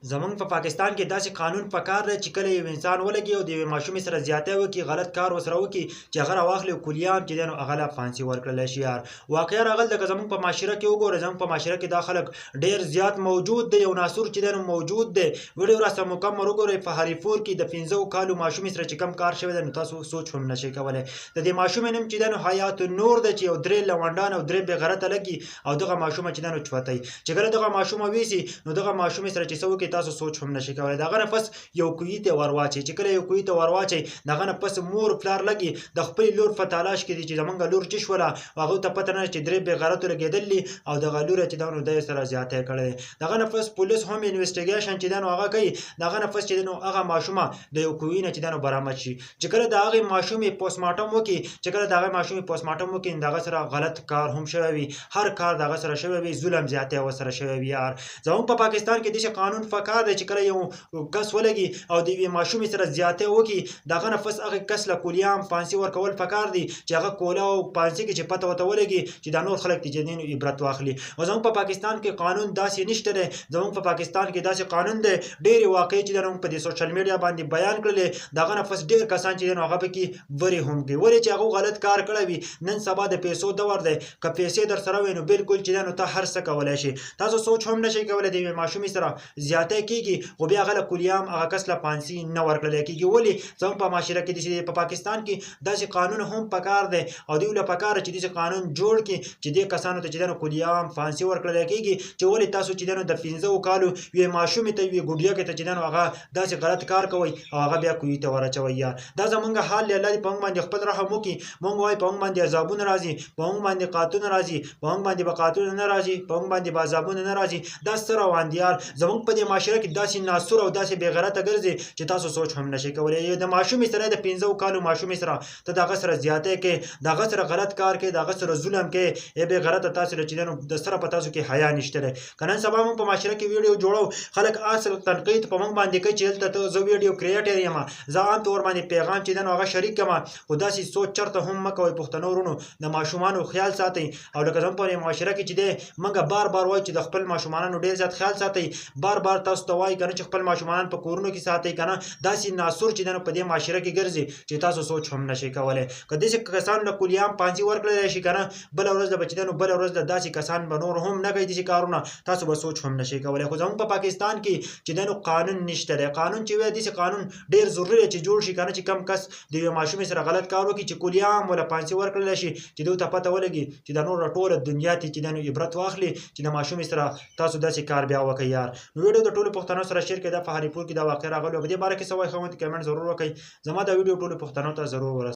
زمونږ په پاکستان کې داسې قانون پکار دی چې کله یو انسان ولګي او د یوې ماشومې سره زیاتی وکړي، غلط کار ورسره وکړي، چې هغه راواخلي او کلیام چې دی نو هغه له پانسي ورکړلی شي. یار واقعا راغل ده که زمونږ په معاشره کې وګورئ، زمونږ په معاشره کې دا خلک ډېر زیات موجود دی، یو ناسور چې دی نو موجود دی. ویډیو راسره مکمل وګورئ. په هریپور کې د 5 کالو ماشومې سره چې کوم کار شوی دی نو تاسو سوچ هم نشئ کولی. د دې ماشومې نوم چې دی نو حیات نور دی، چې یو 3 لونډان او 3 بېغیرته لګي او دغه ماشومه چې دی نو چوتئ، چې کله دغه ماشومه ویسي نو دغه ماشومې سره چې څه وکړي تاسو سوچ هم نشئ کولی. د هغه نه پس یو کوی ته ورواچئ، چې کله یو کوی ته ورواچئ د هغه نه پس مور پلار لګي د خپلې لور په تلاش کې دي چې زمونږ لور چې شوله، هغه ته پته نه چې 3 بېغیرتو لګېدل دي او دغه لور چې ده نو دی سره زیاتی کړی دی. د هغه نه پس پولیس هم انویسټیګیشن چې ده نو هغه کوي. د هغه نه پس چې ده نو هغه ماشومه د یو کوی نه چې ده نو برآمد شي. چې کله د هغې ماشومې پوسټمارټم وکړي، چې کله د هغې ماشومې پوسټمارټم وکړي نو د هغه سره غلط کار هم شوی وي، هر کار د هغه سره شوی وي، ظلم زیاتی ورسره شوی وي. یار زمونږ په پاکستان کې داسې قانون پکار دی چې کله یو کس ولګي او د یوې ماشومې سره زیاتی وکړي، د هغه نه پس هغې کس له کولیام پانسي ورکول پکار دي، چې هغه کولا او پانسي کې چې پته ورته ولګي چې دا نور خلک دې نو عبرت واخلي. او زمونږ په پاکستان کې قانون داسې نشته دی. زمونږ په پاکستان کې داسې قانون دی، ډېرې واقعې چې ده نو په دې سوشل میډیا باندې بیان کړلې، د هغه نه پس ډېر کسان چې دی نو هغه پکې برې هم کوي. ولې چې هغه غلط کار کړی وي. نن سبا د پیسو دور دی، که پیسې در سره وي نو بالکل چې دی نو ته هر څه کولی شي. تاسو سوچ هم نشئ کولی د یوې ماشومې سره زیاتی کېږي خو بیا هغه له کولیام هغه کس له پانسي نه ورکړلی کېږي. ولې زموږ په معاشره کې داسې په پاکستان کې داسې قانون هم پکار دی او دوی له پکار چې داسې قانون جوړ کړي چې دې کسانو ته چې دی نو کولیام پانسي ورکړلی کېږي، چې ولې تاسو چې دی نو د 5 کالو یوې ماشومې ته یوې ګوډیکې ته چې دی نو هغه داسې غلط کار کوئ او هغه بیا کوی ته وراچوئ. یار دا زمونږ حال دی. الله دې په موږ باندې خپل رحم وکړي. موږ وایو په موږ باندې عذابونه راځي، په موږ باندې قاتونه راځي، په موږ باندې به قاتونه نه راځي، په موږ باندې به عذابونه نه راځي. دا څه روان دي یار؟ زمونږ په دې معاشره کې داسې ناسور او داسې بېغیرته ګرځي چې تاسو سوچ هم نشئ کولی. د ماشومې سره د 5 کالو ماشومې سره ته د هغه سره زیاتی کوې، د هغه سره غلط کار کوې، د هغه سره ظلم کوې، ای بېغیرته تاسو له چې دی نو د سره په تاسو کې حیا نشته دی. که نن سبا موږ په معاشره کې ویډیو جوړو، خلک اصل تنقید په موږ باندې کوي چې دلته ته زه ویډیو کریټر یم، زه عام طور باندې پیغام چې دی نو هغه شریک کړم، خو داسې سوچ چېرته هم مه کوئ. پښتنو وروڼو د ماشومانو خیال ساتئ. او لکه زموږ په معاشره کې چې دی موږ بار بار وایو چې د خپل ماشومانو ډېر زیات خیال ساتئ، بار بار تاسو ته وایي که نه چې خپل ماشومان په کورونو کې ساتئ، که نه داسې ناسور چې دی نو په دې معاشره کې ګرځي چې تاسو سوچ هم نشئ کولی. که داسې کسانو له کولیام پانسي ورکړلی شي که نه بله ورځ له به چې دی نو بله ورځ له داسې کسان به نور هم نه کوي داسې کارونه، تاسو به سوچ هم نشئ کولی. خو زموږ په پاکستان کې چې دی نو قانون نشته دی. قانون چې وایي داسې قانون ډېر ضروري دی چې جوړ شي، که نه چې کم کس د یوې ماشومې سره غلط کار وکړي چې کولیام وله پانسي ورکړلی شي، چې دوی ته پته ولګي چې دا نور ټوله دنیا ته چې دی نو عبرت واخلي چې د ماشومې سره تاسو داسې کار بیا وکړئ. یار نو ویډیو د ټولو پښتنو سره شیر کړئ. دا په هریپور کې دا واقعه راغلې وه. په دې باره کې څه وایي ښه کمنټ ضرور وکړئ. زما دا ویډیو ټولو پښتنو ته ضرور ورسوئ.